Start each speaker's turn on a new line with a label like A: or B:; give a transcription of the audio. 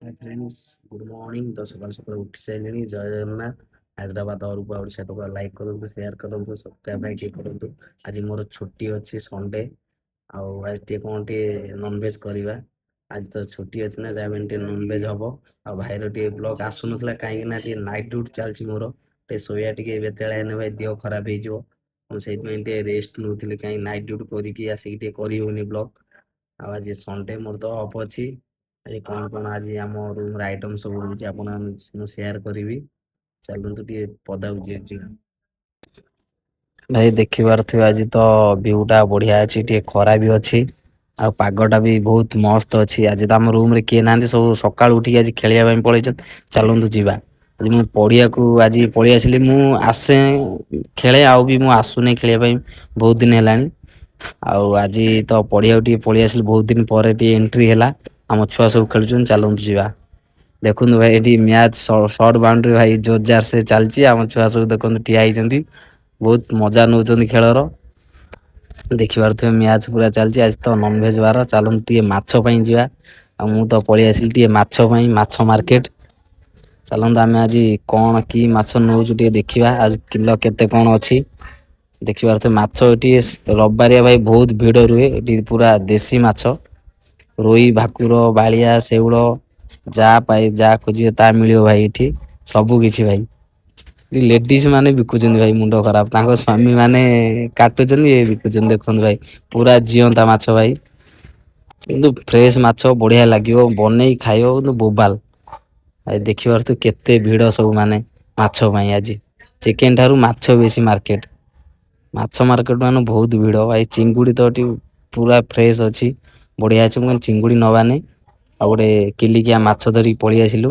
A: ହାଏ friends, good morning. ତ ସକାଳୁ ସକାଳୁ ଉଠି ସାରିଲିଣି। ଜୟ ଜଗନ୍ନାଥ। ହାଇଦ୍ରାବାଦ ଅରୁପା ଓଡ଼ିଶା ଟୋକା। ଲାଇକ୍ କରନ୍ତୁ, ସେୟାର କରନ୍ତୁ, ସବସ୍କ୍ରାଇବ୍ ଭାଇ ଟିକେ କରନ୍ତୁ। ଆଜି ମୋର ଛୁଟି ଅଛି, ସଣ୍ଡେ। ଆଉ ଆଜି ଟିକେ କ'ଣ ଟିକେ ନନଭେଜ୍ କରିବା। ଆଜି ତ ଛୁଟି ଅଛି ନା, ଯାହା ବି ହେଲେ ଟିକେ ନନଭେଜ୍ ହବ। ଆଉ ଭାଇର ଟିକେ ବ୍ଲଗ୍ ଆସୁନଥିଲା, କାହିଁକି ନା ଟିକେ ନାଇଟ୍ ଡ୍ୟୁଟି ଚାଲିଛି ମୋର। ଟିକେ ଶୋଇବା ଟିକେ ବେତେଳିଆ ହେଲେ ଭାଇ ଦେହ ଖରାପ ହେଇଯିବ। ମୁଁ ସେଇଥିପାଇଁ ଟିକେ ରେଷ୍ଟ ନେଉଥିଲି, କାହିଁକି ନାଇଟ୍ ଡ୍ୟୁଟି କରିକି ଆସିକି ଟିକେ କରିହେଉନି ବ୍ଲଗ୍। ଆଉ ଆଜି ସଣ୍ଡେ, ମୋର ତ ଅଫ୍ ଅଛି। ଆଜି କ'ଣ କ'ଣ ଆଜି ଆମ ରୁମ୍ର ଆଇଟମ୍ ସବୁ ରହୁଛି, ଆପଣ ମୁଁ ସେୟାର କରିବି। ଚାଲନ୍ତୁ, ଟିକେ ପଦାକୁ ଯିବା। ଭାଇ, ଦେଖିପାରୁଥିବେ, ଆଜି ତ ଭିଉଟା ବଢିଆ ଅଛି। ଟିକେ ଖରା ବି ଅଛି ଆଉ ପାଗଟା ବି ବହୁତ ମସ୍ତ ଅଛି। ଆଜି ତ ଆମ ରୁମରେ କିଏ ନାହାନ୍ତି, ସବୁ ସକାଳୁ ଉଠିକି ଆଜି ଖେଳିବା ପାଇଁ ପଳେଇଛନ୍ତି। ଚାଲନ୍ତୁ ଯିବା। ଆଜି ମୁଁ ପଡ଼ିଆକୁ ଆଜି ପଳେଇ ଆସିଲି। ମୁଁ ଆସେ, ଖେଳେ, ଆଉ ବି ମୁଁ ଆସୁନି ଖେଳିବା ପାଇଁ ବହୁତ ଦିନ ହେଲାଣି। ଆଉ ଆଜି ତ ପଡ଼ିଆକୁ ଟିକେ ପଳେଇ ଆସିଲି, ବହୁତ ଦିନ ପରେ ଟିକେ ଏଣ୍ଟ୍ରି ହେଲା। ଆମ ଛୁଆ ସବୁ ଖେଳୁଛନ୍ତି, ଚାଲନ୍ତୁ ଯିବା। ଦେଖନ୍ତୁ ଭାଇ, ଏଠି ମ୍ୟାଚ୍ ସର୍ଟ ବାଉଣ୍ଡ୍ରି ଭାଇ ଜୋରଜାର ସେ ଚାଲିଛି। ଆମ ଛୁଆ ସବୁ ଦେଖନ୍ତୁ ଠିଆ ହେଇଛନ୍ତି, ବହୁତ ମଜା ନେଉଛନ୍ତି ଖେଳର। ଦେଖିପାରୁଥିବେ, ମ୍ୟାଚ୍ ପୁରା ଚାଲିଛି। ଆଜି ତ ନନଭେଜ୍ ବାର, ଚାଲନ୍ତୁ ଟିକେ ମାଛ ପାଇଁ ଯିବା। ଆଉ ମୁଁ ତ ପଳେଇ ଆସିଲି ଟିକେ ମାଛ ପାଇଁ, ମାଛ ମାର୍କେଟ। ଚାଲନ୍ତୁ, ଆମେ ଆଜି କ'ଣ କି ମାଛ ନେଉଛୁ ଟିକେ ଦେଖିବା। ଆଜି କିଲୋ କେତେ କ'ଣ ଅଛି ଦେଖିପାରୁଥିବେ। ମାଛ ଏଠି ରବିବାରିଆ ଭାଇ ବହୁତ ଭିଡ଼ ରୁହେ। ଏଠି ପୁରା ଦେଶୀ ମାଛ, ରୋହି, ଭାକୁର, ବାଳିଆ, ଶେଉଳ, ଯାହା ପାଇ ଯାହା ଖୋଜିବେ ତାହା ମିଳିବ ଭାଇ ଏଠି ସବୁ କିଛି। ଭାଇ, ଲେଡିଜ ମାନେ ବିକୁଛନ୍ତି ଭାଇ, ମୁଣ୍ଡ ଖରାପ। ତାଙ୍କ ସ୍ୱାମୀ ମାନେ କାଟୁଛନ୍ତି, ଇଏ ବିକୁଛନ୍ତି। ଦେଖନ୍ତୁ ଭାଇ, ପୁରା ଜିଅନ୍ତା ମାଛ ଭାଇ, କିନ୍ତୁ ଫ୍ରେଶ ମାଛ, ବଢିଆ ଲାଗିବ ବନେଇ ଖାଇବ, କିନ୍ତୁ ବୋବାଲ। ଭାଇ, ଦେଖିପାରୁଥିବେ କେତେ ଭିଡ଼ ସବୁ ମାନେ ମାଛ ପାଇଁ। ଆଜି ଚିକେନ ଠାରୁ ମାଛ ବେଶୀ ମାର୍କେଟ। ମାଛ ମାର୍କେଟ ମାନେ ବହୁତ ଭିଡ଼ ଭାଇ। ଚିଙ୍ଗୁଡ଼ି ତ ଏଠି ପୁରା ଫ୍ରେଶ ଅଛି, ବଢିଆ ଅଛି। ମୁଁ କହିଲି ଚିଙ୍ଗୁଡ଼ି ନବାନି, ଆଉ ଗୋଟେ କିଲିକିଆ ମାଛ ଧରିକି ପଳେଇ ଆସିଲୁ।